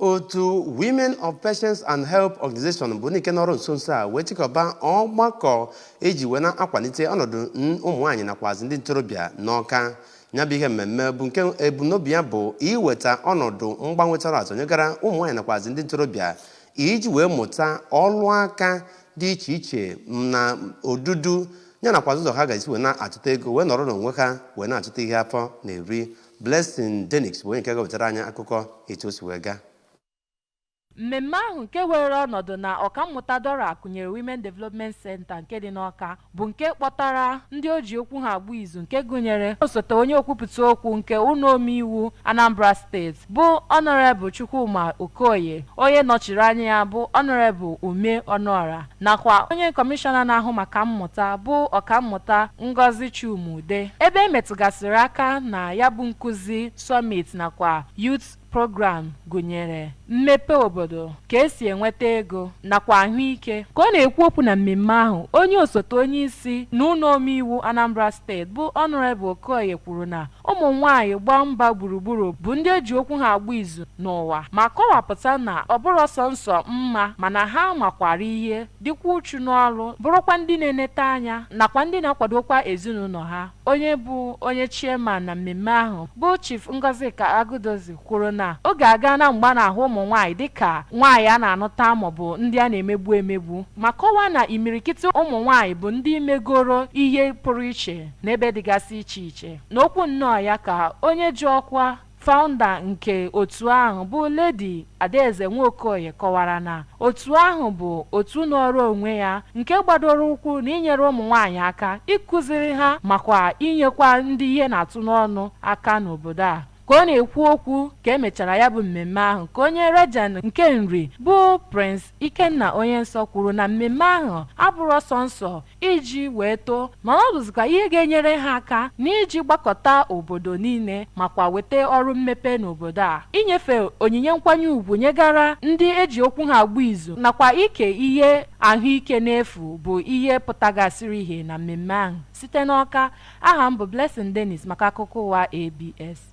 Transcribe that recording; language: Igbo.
Otu Women of Patience and Help Organization bụ ndị nke nọrọ nso nso a wee chịkọba ọgbakọ eji wee na-akwalite ọnọdụ ụmụ nwaanyị nakwazi ndị ntorobịa n'Ọka. Ya bụ ihe mmemme bụ nke ebumnobi ya bụ iweta ọnọdụ mgbanwe tọrọ atọ nyegara ụmụ nwaanyị nakwazi ndị ntorobịa iji wee mụta ọlụ aka dị iche iche na odudu ya nakwazi ụzọ ha ga-esi wee na-achụta ego wee nọrọ n'onwe ha wee na-achụta ihe afọ na-eri. Blessing Denix bụ onye nke ga-wetara anyị akụkọ etu o si wee gaa. Mmemme ahụ nke were ọnọdụ na Ọkammụta Dora Akunyili Women Development Center nke dị n'Ọka bụ nke kpọtara ndị o ji okwu ha agba izu, nke gụnyere osote onye okwupụta okwu nke ụlọ omeiwu Anambra Steeti bụ Honorable Chukwuma Okoye, onye nọchiri anya ya bụ Honorable Ume Ọnụọra, nakwa onye kọmishọna na-ahụ maka mmụta bụ Ọkammụta Ngozi Chuma-Udeh, ebe e metụgasịrị aka na ya bụ nkụzi summit nakwa youth program gụnyere mmepe obodo, ka esi enweta ego nakwa ahụike. Ka ọ na-ekwu okwu na mmemme ahụ, onye osote onye isi n'ụlọ omeiwu Anambra Steeti bụ Honorable Okoye kwuru na ụmụ nwanyị gbaa mba gburugburu bụ ndị eji okwu ha agba izu n'ụwa, ma kọwapụta na ọ bụrụ sọ nsọ mma, mana ha makwara ihe, dịkwa uchu n'ọrụ, bụrụkwa ndị na-enete anya nakwa ndị na-akwadokwa ezinụlọ ha. Onye bụ onye chairman na mmemme ahụ bụ Chief Ngozika Agudozi kwuru na oge aga na mgbe a na-ahụ ụmụ nwaanyị dịka nwaanyị a na-anụta maọbụ ndị a na-emegbu emegbu, ma kọwaa na imirikiti ụmụ nwaanyị bụ ndị megoro ihe pụrụ iche n'ebe dịgasị iche iche. N'okwu nnọọ ya, ka onye ji ọkwa founder nke otu ahụ bụ Lady Adaeze Nwokoye kọwara na otu ahụ bụ otu nọrọ onwe ya nke gbadoro ụkwụ n'inyere ụmụ nwaanyị aka, ịkụziri ha makwa inyekwa ndị ihe na-atụ n'ọnụ aka n'obodo a. Ka ọ na-ekwu okwu ka emechara ya bụ mmemme ahụ, ka onye regent nke Nri bụ Prince Ikenna Onye Nsọ kwuru na mmemme ahụ abụrụ ọsọ nsọ iji wee too, mana ọ bụzikwa ihe ga-enyere ha aka n'iji gbakọta obodo niile makwa weta ọrụ mmepe n'obodo a, inyefe onyinye nkwanye ùgwù nyegara ndị eji okwu ha agba izu nakwa ike ihe ahụike n'efu bụ ihe pụtagasịrị ihe na mmemme ahụ. Site n'Ọka, aha m bụ Blessing Dennis maka akụkọ ụwa ABS.